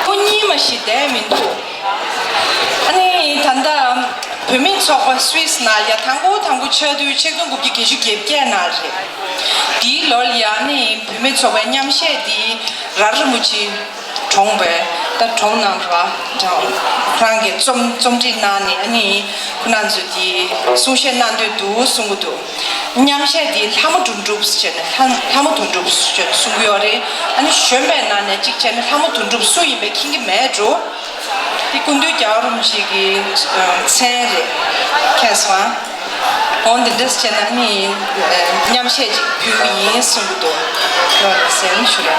ཁོ་གཉིས་མ་ཞིག་བསྡད་མི་འདུག་ཨ་ནི་ད་ལྟ་བུད་མེད་ཚོགས་པ་སུད་སི་ནང་ཡ་དང་པོ་དང་པོ་ཆགས་དུས་ཆིག་སྟོང་དགུ་བརྒྱ་བརྒྱད་ཅུ་གྱ་བརྒྱད་ནང་རེད། དེའི་ལོ་ལ་ཡ་ཨ་ནི་བུད་མེད་ཚོགས་པའི་མཉམ་གཞས་འདི་ར་རི་མུ་ཆི་གྲོངས་པས་ད་གྲོངས་གནང་བ་རང་གིས་རྩོམ་རྩོམ་སྒྲིག་གནང་ནས་ཨ་ནི་ཁོ་རང་ཚོས་དེ་གསུང་བཤད་གནང་འདོད་འདུག་གསུང་གི་འདུག་མཉམ་གཞས་འདི་ལྷ་མོ་གྲུབ་གྲུབ་ཟེར་ནས་ལྷ་ལྷ་མོ་དོན་གྲུབ་ཟེར་ནས་གསུང་གི་ཡོད་རེད། ཨ་ནི་གཞོན་པའི་ནང་ནས་གཅིག་བྱས་ན་ལྷ་མོ་དོན་གྲུབ་སུ་ཡིན་པའི་མཁྱེན་གྱི་མེད་འགྲོ། འདི་སྐུ་མདུན་རྒྱལ་བ་རིན་པོ་ཆེ་གི་མཚན་རེད། མཁྱེན་སོང་ཨ། འོ་འདི་འདྲས་བྱས་ན་ནི་མཉམ་གཞས་ཅིག་ཕུལ་གྱི་ཡིན་གསུང་གི་འདུག་ལོ་ལ་གསན་ཞུ་ར།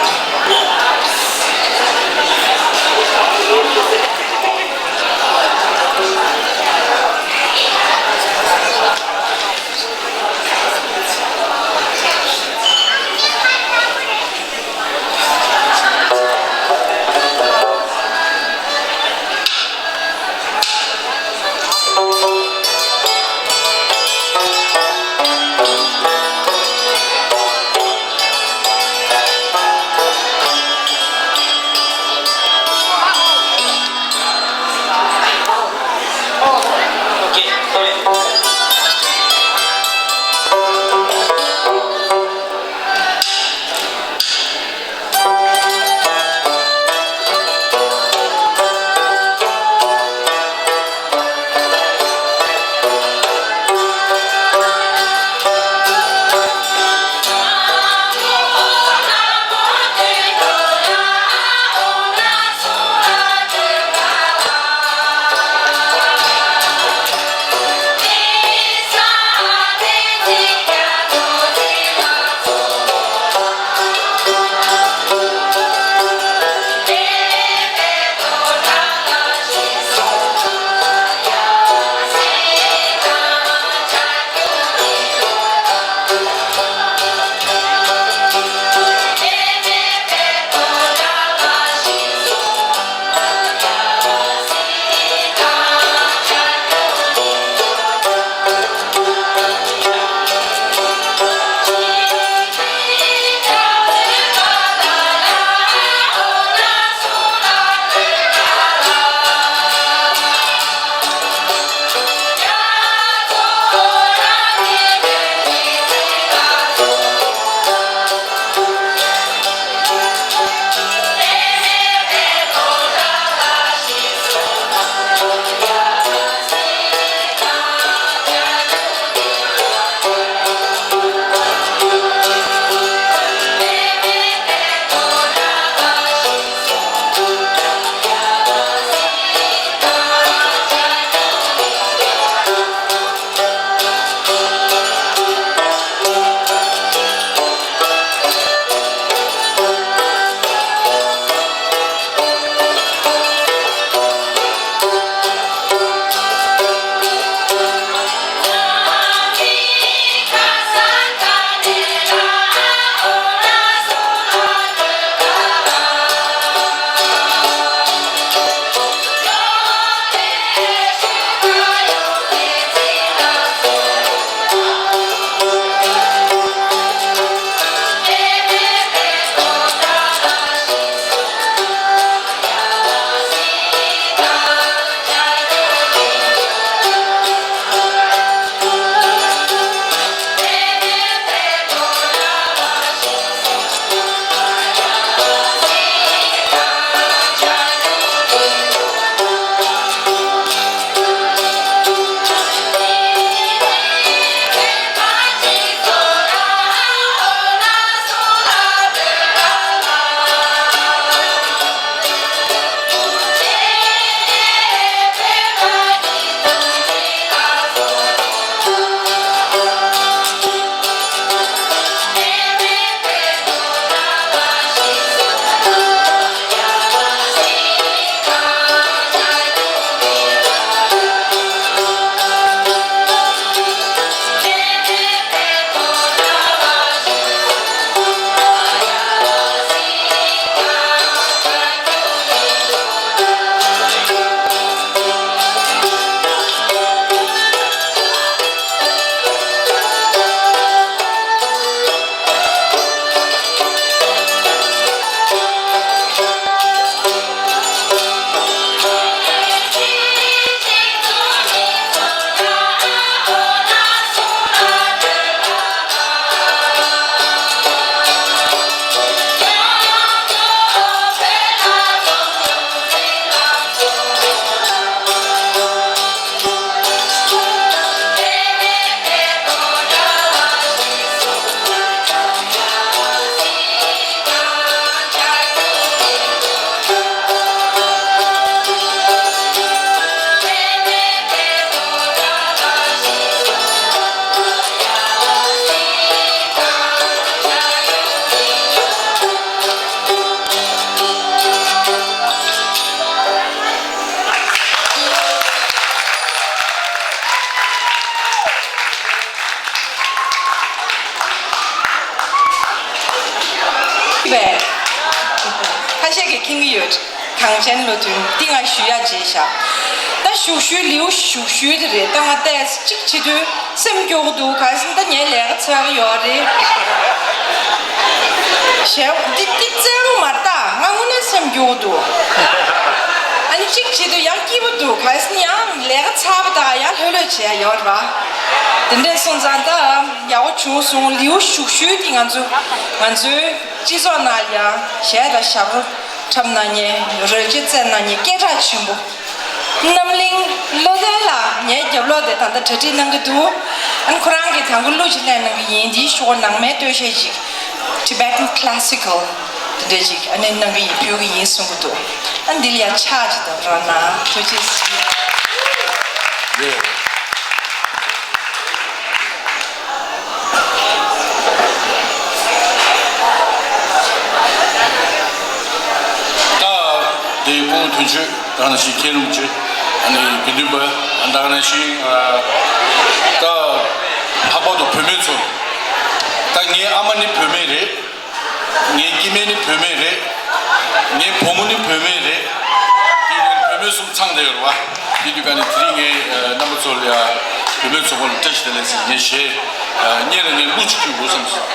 གི་ཡོད། གངས་ཅན་བློ་མཐུན་འདི་ང་ཞུ་ཡ་བརྗེད་བཞག་ད་ཞུགས་ཞུའི་ལེའུ་ཞུགས་ཞུའི་དེ་རེད། ད་ང་ལྟས་གཅིག་བྱེད་དུས་སེམས་སྐྱོ་གི་འདུག་ག་ཟིན་ད་ངའི་ལས་ཀ་ཚར་གི་ཡོད་རེད། ཞེས་འདི་འདི་བཙན་པོ་མ་ལྟ་ང་དངོས་གནས་སེམས་སྐྱོ་གི་འདུག་ཨ་ནི་གཅིག་བྱེད་དུས་ཡང་སྐྱིད་པོ་འདུག་ག་ཟིན་ཡང་ལས་ཀ་ཚར་བ་ད་ཡང་ལྷོད་ལྷོད་བྱས་ཡོད་རེད་བ། དེ་འདྲས་སོང་ཙང་ད་ཡག་པོ་བྱུང་སོང་། ལེའུ་ཞུགས་ཞུའི་དེ་ང་ཚོ་ང་ཚོའི་སྤྱི་ཚོགས་ནང་ཡང་གཞས་དང་ཞབས་བྲོ་འཁྲབ་གནང་མཁན་རོལ་ཆ་རྩེད་གནང་མཁན་སྐད་གྲགས་ཆེན་པོ་རྣམ་གླིང་བློ་ལྡན་ལགས་ངའི་རྒྱབ་ལོགས་དེ་ད་ལྟ་གྲ་སྒྲིག་གནང་གི་འདུག་ཨ་ནི་ཁོ་རང་གིས་དང་པོ་གླུ་ཅིག་ལེན་གནང་གི་ཡིན། དེའི་ཞོར་ནང་མའི་སྟོད་གཞས་ཅིག Tibetan Classical དེ་འདྲ་ཅིག་ཨ་ནི་གནང་གི་ཡིན། ཕུལ་གི་ཡིན་གསུང་གི་འདུག་ཨ་འདི་ལ་ཡང་ཕྱག་ཅིག་བརྡབ་རོགས་གནང་། ཐུགས་རྗེ་ཆེ། ཡོད། ད་དེ་སྐུ་ངོ་དོན་གཅོད་ད་ནང་བཞིན་མཁན་རིན་པོ་ཆེ་ཨ་ནི་དགེ་འདུན་པ་ད་ནང་བཞིན་ཨ་ད་ལྷག་པར་དུ་བུད་མེད་ཚོ་ད་ངའི་ཨ་མ་ནི་བུད་མེད་རེད། ངའི་སྐྱེ་དམན་ནི་བུད་མེད་རེད། ངའི་བུ་མོ་ནི་བུད་མེད་རེད། དེ་ནི་བུད་མེད་གསུམ་ཚང་བསྡད་ཡོད་རེད་བ། དེ་དུས་ཀ་ནས་དེ་རིང་ངས་རྣམ་པ་ཚོ་ལ་ཡ་བུད་མེད་ཚོ་སྐོར་ལ་བཀྲ་ཤིས་བདེ་ལེགས་ཟེར་ངས་བཤད། སྔོན་ལ་ངས་གླུ་ཅིག་ཕུལ་དགོས་བསམ་སོང་།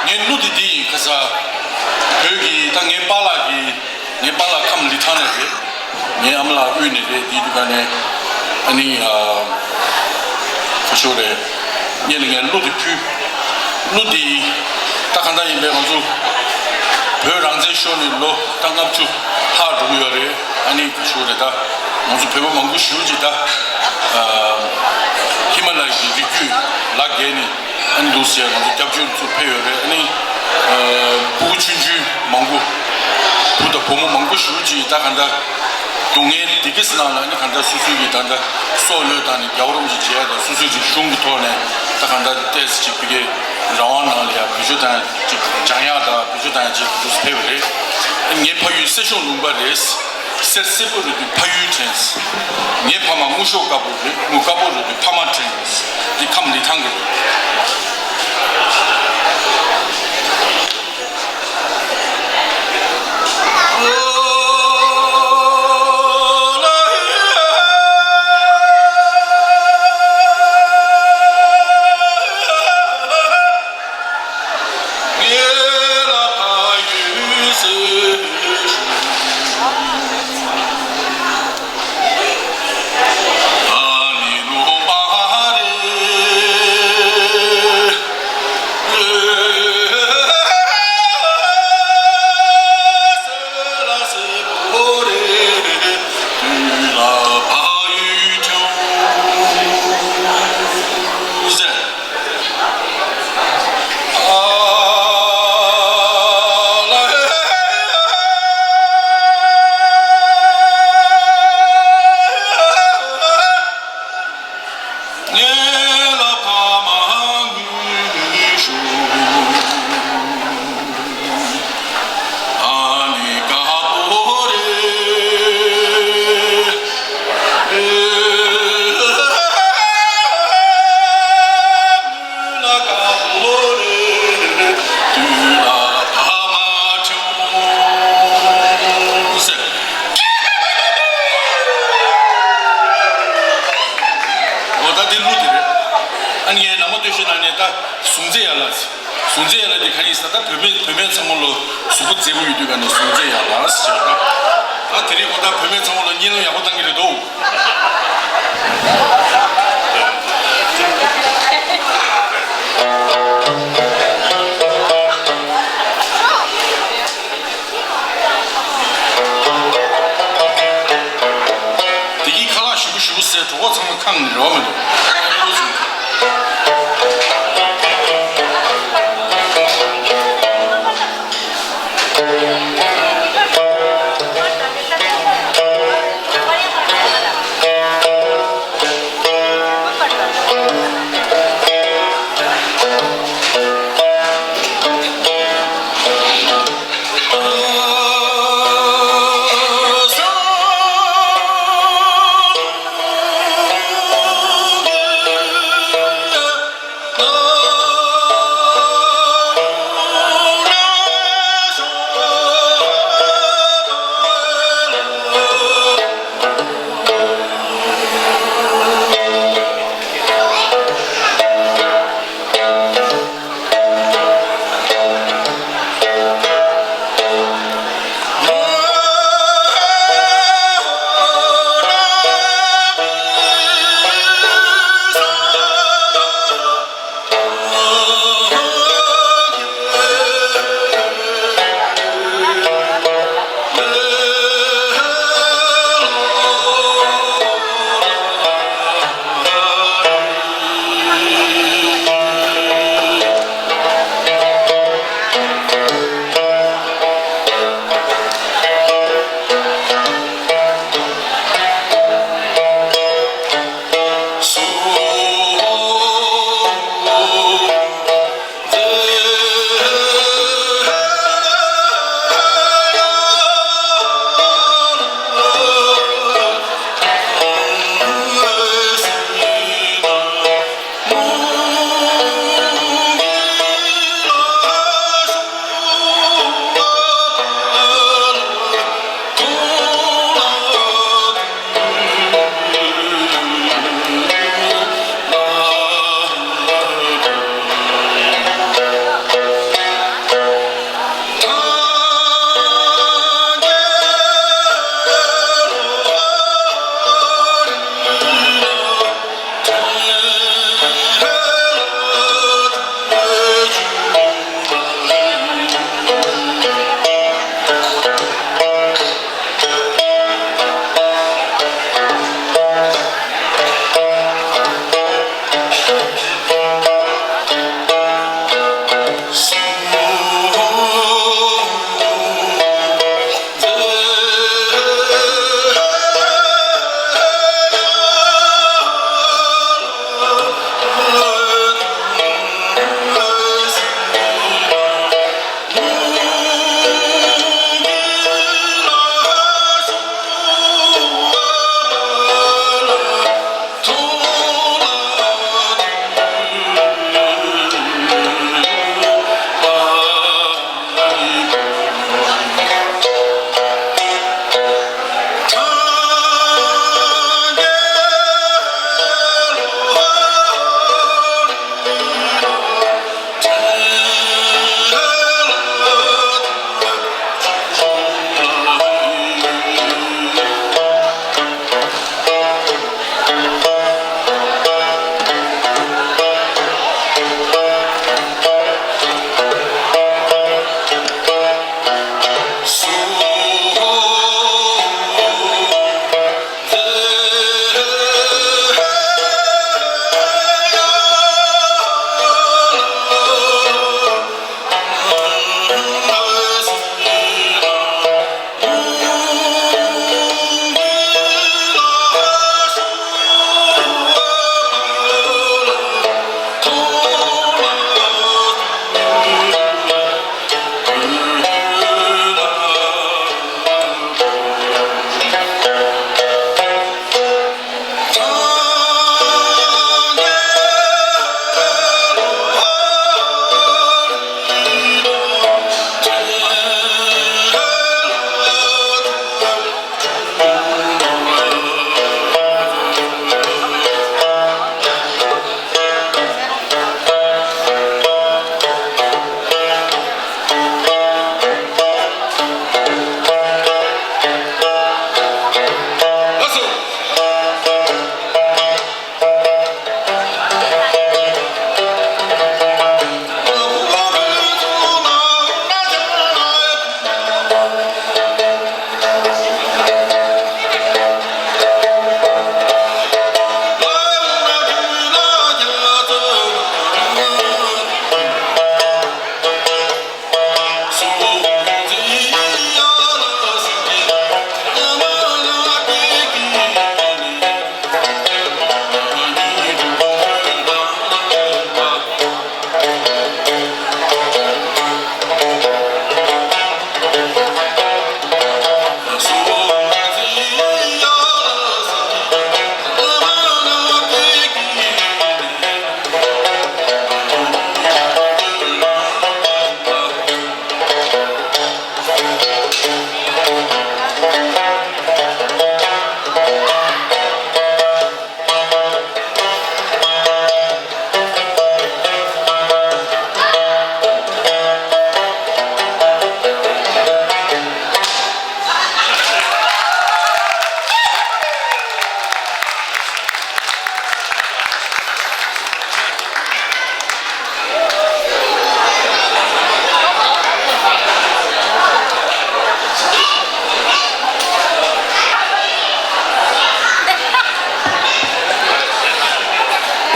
ངའི་གླུ་དེ་འདི་ཡིན་ཁ་ས། བོད་ཀྱི་ད་ངའི་པཱ་ལགས་ཀྱི་ངའི་པཱ་ལགས་ཁམས་ལི་ཐང་ནས་རེད། ངའི་ཨ་མ་ལགས་དབུས་ནས་རེད། དེའི་དུས་ཀ་ནས་ཨ་ནི་ཁ་ཤོར་རེད། སྔོན་ལ་ངས་གླུ་དེ་ཕུལ། གླུ་དེ་ད་གང་ལྟར་ཡིན་པས་ང་ཚོ་བོད་རང་བཙན་ཤོར་ནས་ལོ་ད་ལྔ་བཅུ་ལྷག་འགྲོ་གི་ཡོད་རེད། ཨ་ནི་ཁ་ཤོར་རེད། ད་ང་ཚོ་བོད་པ་མང་པོ་ཞེ་པོ་ཅིག་ད་ཧི་མ་ལ་ཡའི་རི་རྒྱུད་ལ་བརྒལ་ནས། ཨ་ནི་ལུག་སེ་ང་ཚོ་སྐྱབས་བཅོལ་ཚུར་ཕེབས་ཡོད་རེད། ཨ་ནི་ཕྲུ་གུ་ཆུང་ཆུང་མང་པོ་བུ་དང་བུ་མོ་མང་པོ་ཞེ་པོ་ཅིག་ད་ག་འདྲ་སྡུག་བསྔལ་འདི་ག་སེ་ནང་ལ་ཨ་ནི་ག་འདྲ་སོ་སོའི་གི་ད་ལྟ་སྲོག་བློས་བཏང་ནས་རྒྱལ་བ་རིན་པོ་ཆེ་མཇལ་དང་སོ་སོའི་རིག་གཞུང་གི་ཐོག་ནས་ད་ག་འདྲ་ཏོག་ཙམ་ཅིག་ཕ་གིའི་རང་དབང་ནང་ལ་ཡ་བེད་སྤྱོད་བཏང་ཅིག་སྦྱང་ཡག་དང་བེད་སྤྱོད་བཏང་ཡག་ཅིག་འདུག་སེ་ཕེབས་པ་རེད། ངའི་ཕ་ཡུལ་སེར་ཤུང་ལུང་པ་རེད། གསེར་སེར་པོ་རེད་དུས་ཕ་ཡུལ་དྲན། ངའི་ཕ་མ་སྔོ་ཤོག་དཀར་པོ་རེད། དངུལ་དཀར་པོ་རེད་དུས་ཕ་མ་དྲན། འདི་ཁམས་ལི་ཐང་གི་རེད། འོ་ད་འདི་གླུ་འདི་རེད། ཨ་ནི་ངས་ནང་མ་སྟོད་གཞས་ནང་ནས་ད་གཟུགས་མཛེས་ཡ་ལ། གཟུགས་མཛེས་ཡ་ལ་འདི་ག་རེ་ཡིན་ཟེར་ན་ད་བུད་མེད་བུད་མེད་ཚང་མ་ལོ་གཟུགས་པོ་མཛེས་པོ་ཡོད་དུས་ག་ནས་གཟུགས་མཛེས་ཡ་ལ་ཟེར་ད། ད་དེ་རིང་ཁོ་ད་བུད་མེད་ཚང་མ་ལོ་གཉིད་ལམ་ཡག་པོ་བཏང་གི་རེད་དོ། དེ་གིས་ཁ་ལག་ཞིམ་པོ་ཞིམ་པོ་ཟས་གྲོད་ཁོག་ཚང་མ་ཁེངས་ནས་རེ་བ་མི་འདུག་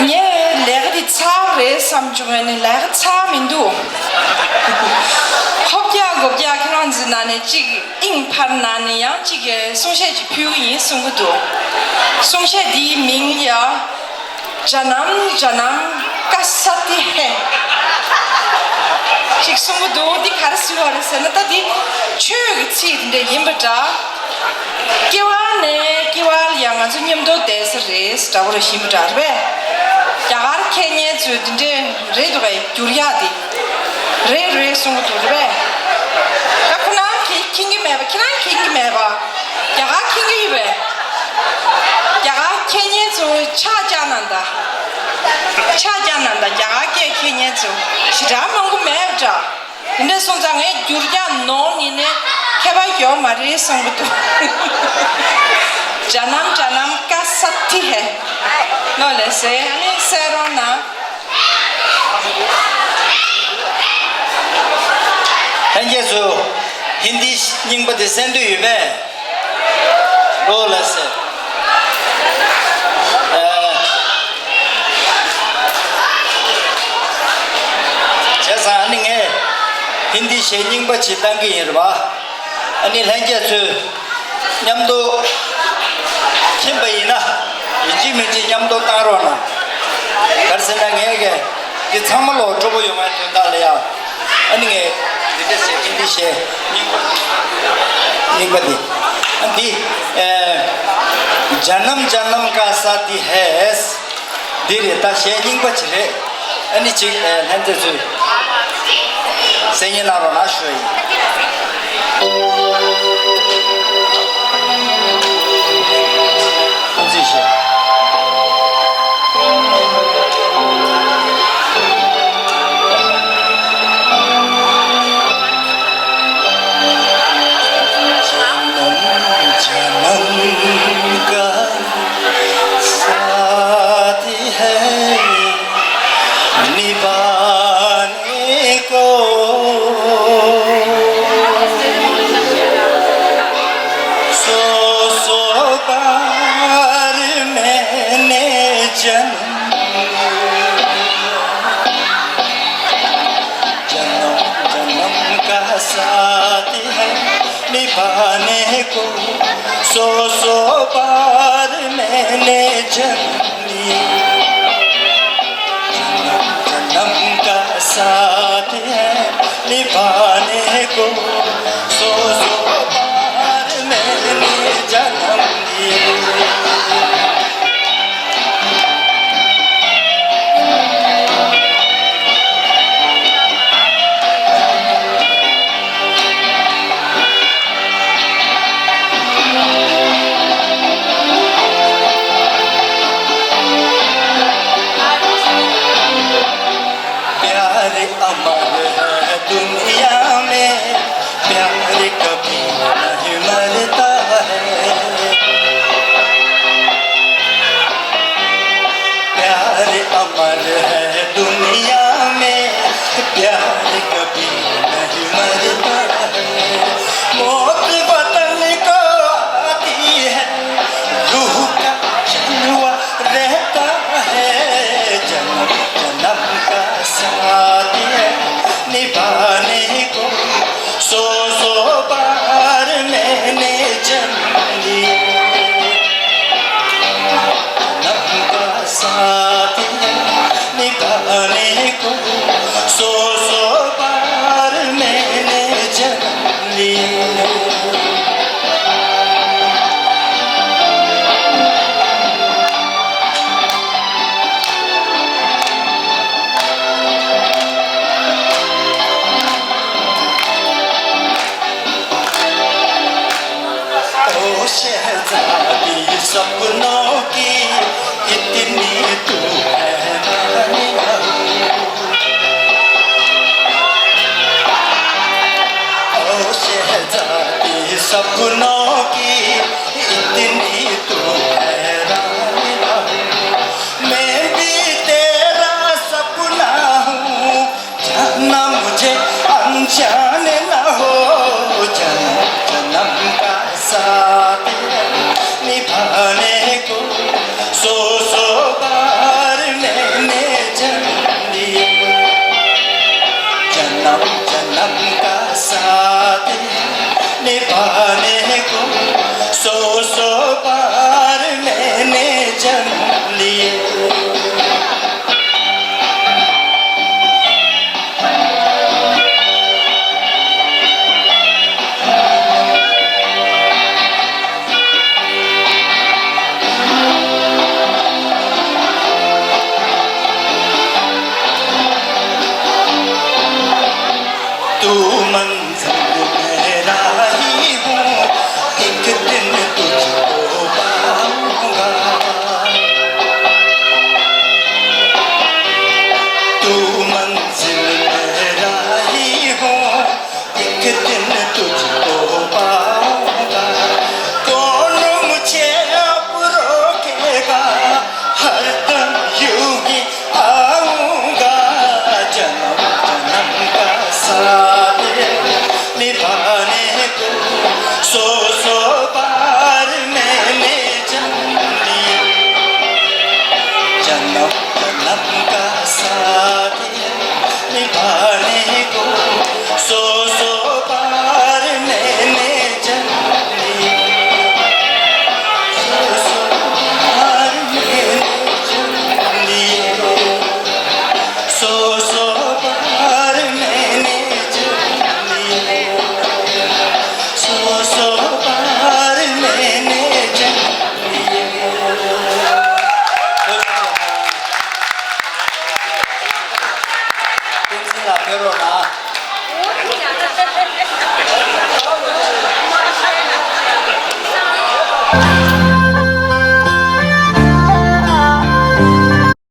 ངས་ལས་ཀ་འདི་ཚར་རེད་བསམ་བྱུང་བས་ནི་ལས་ཀ་ཚར་མི་འདུག་ཧོབ་རྒྱག་སྒོབ་རྒྱག་ཁྱེད་རང་ཚོའི་ནང་ནས་གཅིག་དབྱིངས་འཕར་ནང་ནས་ཡང་གཅིག་གིས་གསུང་བཤད་ཅིག་ཕུལ་གི་ཡིན་གསུང་གི་འདུག་གསུང་བཤད་འདིའི་མིང་ཡ། ཇ་ནམ་ཇ་ནམ་ཀ་ས་ཏི་ཧེ། ཅིག་གསུང་གི་འདུག་འདི་ག་རེ་ཟེར་བ་རེད་ཟེར་ན་ད་འདི་ཆོས་ཀྱི་ཚིག་འདི་འདྲ་ཡིན་པ་འདྲ། སྐྱེ་བ་ནས་སྐྱེ་བ་ལ་ཡང་ང་ཚོ་མཉམ་དུ་བསྡད་ས་རེད་འདྲ་པོ་རེ་ཞིག་ཡིན་པ་འདྲ་རེད་པས། རྒྱ་གར་མཁས་མཁན་ཚོས་འདི་འདྲས་རེད་འདུག་གས་འགྱུར་ཡག་འདི། རེད་རེད་གསུང་གི་འདུག་རེད་པས། ད་ཁོ་རང་གིས་མཁྱེན་གྱི་མེད་པ་ཁྱེད་རང་མཁྱེན་གྱི་མེད་པ། རྒྱ་གར་མཁྱེན་གྱི་ཡོད་པས། རྒྱ་གར་མཁས་མཁན་ཚོས་ཕྱག་བརྐྱངས་གནང་དང་། ཕྱག་བརྐྱངས་གནང་དང་རྒྱ་གར་སྐད་མཁས་མཁན་ཚོ་ཞེ་དྲག་མང་པོ་མེད་པ་འདྲ། དེ་འདྲ་སོང་ཙང་ངས་འགྱུར་རྒྱག་ནོར་ཡིན་ནའི་ཁྱད་པར་ཡོད་མ་རེད་བསམ་གྱི་འདུག་ཇ་ནམ་ཇ་ནམ་ཀ་ས་ཐི་ཧེ། ལོ་ལེ་སེ་ཨ་ནི་སེ་རོ་ན། ལྷན་རྒྱས་ཚོ་ཧིན་དི་རྙིང་པ་དེ་གསན་འདོད་ཡོད་པས། ལོ་ལེ་སེ། ཨ། འདི་འདི་ཞེས་རྙིང་པ་ཅིག་བཏང་གི་ཡིན་རེད་བ། ཨ་ནི་ལྷན་རྒྱས་ཚོས་མཉམ་དུ་མཁྱེན་པ་ཡིན་ན་ཡིན་གཅིག་མིན་གཅིག་མཉམ་དུ་བཏང་རོགས་གནང་། ག་རེ་ཟེར་ན་ངས་གི་འདི་ཚང་མ་ལོ་སྤྲོ་པོ་ཡོང་བའི་དོན་དག་ལ་ཡ། ཨ་ནི་ངས་འདི་འདྲ་ཞེས་འདི་འདི་ཞེས་རྙིང་པ་རྙིང་པ་འདི་ཨ་འདི་ཨེ། जन्म जन्म का साथी है། འདི་རེད། ད་གཞས་རྙིང་པ་ཅིག་རེད། ཨ་ནི་ཅིག་ཨེ་ལྷན་རྒྱས་ཚོས་གསན་ཉན་གནང་རོགས་གནང་ཞུ་ཡ་ཡིན། ཐུགས་རྗེ་ཆེ། जन्म जन्म का साथी है निभाने को। सौ सौ बार मैंने जन्म जन्म जन्म का साथ है निभाने को। सौ सौ बार मैंने जन्म ली। जन्म जन्म का साथ है निभाने को। सौ सौ बार मैंने जन्म ली। प्यार अमर है दुनिया में, प्यार कभी नहीं मरता है। प्यार अमर है दुनिया में, प्यार कभी नहीं मरता है। मौत वतन को आती है, रूह का शहंशाह रहता है। जन्म जन्म का साथ है निभाने को। सौ सौ बार मैंने जन्म ली। जन्म का साथ है निभाने को। सौ सौ बार मैंने जन्म ली। ओ शहजादी सपनों की इतनी तू है रानी। ओ शहजादी सपनों की इतनी तू है रानी। मैं भी तेरा सपना हूँ, जानना मुझे अनजान ना हो। जन्म जन्म का साथ है निभाने को। सौ सौ बार मैंने जन्म लिया। जन्म जन्म का साथ है निभाने को। सौ सौ बार मैंने जन्म लिया। तू मंजिल मैं राही हूँ, एक दिन तुझको पा ལ་ཕེབས་རོགས་གནང་